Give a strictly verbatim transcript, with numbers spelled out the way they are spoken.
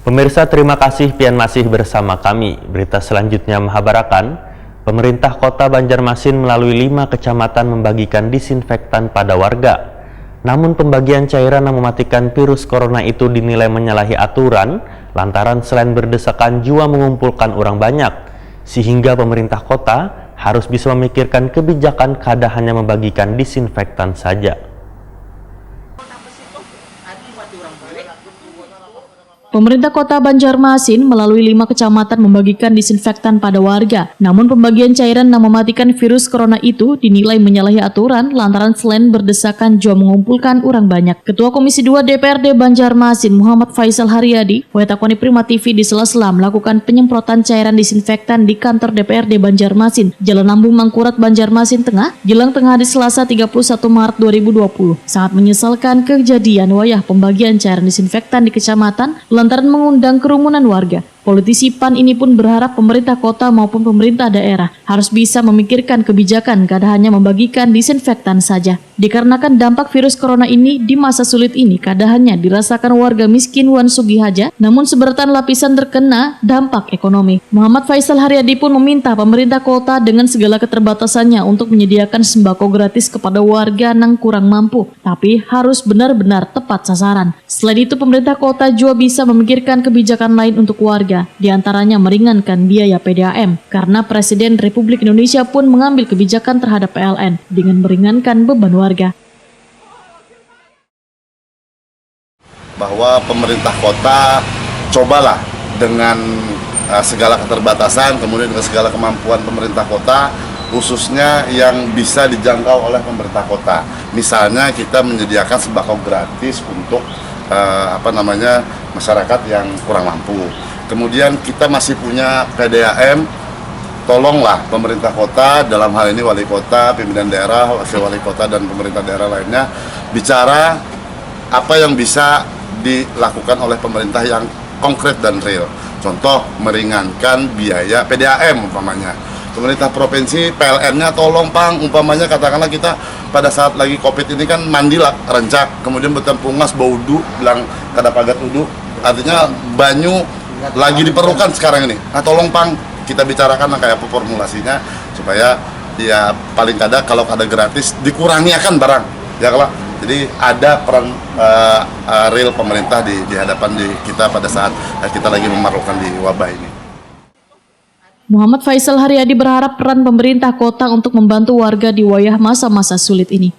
Pemirsa, terima kasih pian masih bersama kami. Berita selanjutnya mahabarakan, pemerintah kota Banjarmasin melalui lima kecamatan membagikan disinfektan pada warga. Namun pembagian cairan yang mematikan virus corona itu dinilai menyalahi aturan lantaran selain berdesakan jua mengumpulkan orang banyak. Sehingga pemerintah kota harus bisa memikirkan kebijakan kada hanya membagikan disinfektan saja. Pemerintah Kota Banjarmasin melalui lima kecamatan membagikan disinfektan pada warga. Namun pembagian cairan yang mematikan virus corona itu dinilai menyalahi aturan lantaran selain berdesakan jua mengumpulkan orang banyak. Ketua Komisi dua D P R D Banjarmasin Muhammad Faisal Haryadi, wetakoni Prima T V di sela-sela melakukan penyemprotan cairan disinfektan di kantor D P R D Banjarmasin, Jalan Lambung Mangkurat, Banjarmasin Tengah, jelang tengah hari Selasa tiga puluh satu Maret dua ribu dua puluh. Sangat menyesalkan kejadian wayah pembagian cairan disinfektan di kecamatan lantaran mengundang kerumunan warga. Politisi PAN ini pun berharap pemerintah kota maupun pemerintah daerah harus bisa memikirkan kebijakan, kada hanya membagikan disinfektan saja. Dikarenakan dampak virus corona ini, di masa sulit ini kada hanya dirasakan warga miskin wan sugih haja, namun seberatan lapisan terkena dampak ekonomi. Muhammad Faisal Haryadi pun meminta pemerintah kota dengan segala keterbatasannya untuk menyediakan sembako gratis kepada warga nang kurang mampu, tapi harus benar-benar tepat sasaran. Selain itu, pemerintah kota jua bisa memikirkan kebijakan lain untuk warga, di antaranya meringankan biaya P D A M, karena Presiden Republik Indonesia pun mengambil kebijakan terhadap P L N dengan meringankan beban warga. Bahwa pemerintah kota cobalah dengan uh, segala keterbatasan, kemudian dengan segala kemampuan pemerintah kota, khususnya yang bisa dijangkau oleh pemerintah kota. Misalnya kita menyediakan sembako gratis untuk uh, apa namanya masyarakat yang kurang mampu. Kemudian kita masih punya P D A M, tolonglah pemerintah kota, dalam hal ini wali kota, pimpinan daerah, wakil wali kota dan pemerintah daerah lainnya bicara apa yang bisa dilakukan oleh pemerintah yang konkret dan real. Contoh, meringankan biaya P D A M umpamanya. Pemerintah provinsi, P L N-nya tolong pang, umpamanya katakanlah kita pada saat lagi covid ini kan mandi lah rancak, kemudian betempungas baudu, bilang kada pagat udu, artinya banyu lagi diperlukan sekarang ini. Nah, tolong pang kita bicarakan lah kayak apa formulasinya supaya ya paling kada kalau kada gratis dikurangi akan barang ya kalau jadi ada peran uh, uh, real pemerintah di, di hadapan di kita pada saat uh, kita lagi memerlukan di wabah ini. Muhammad Faisal Haryadi berharap peran pemerintah kota untuk membantu warga di wayah masa-masa sulit ini.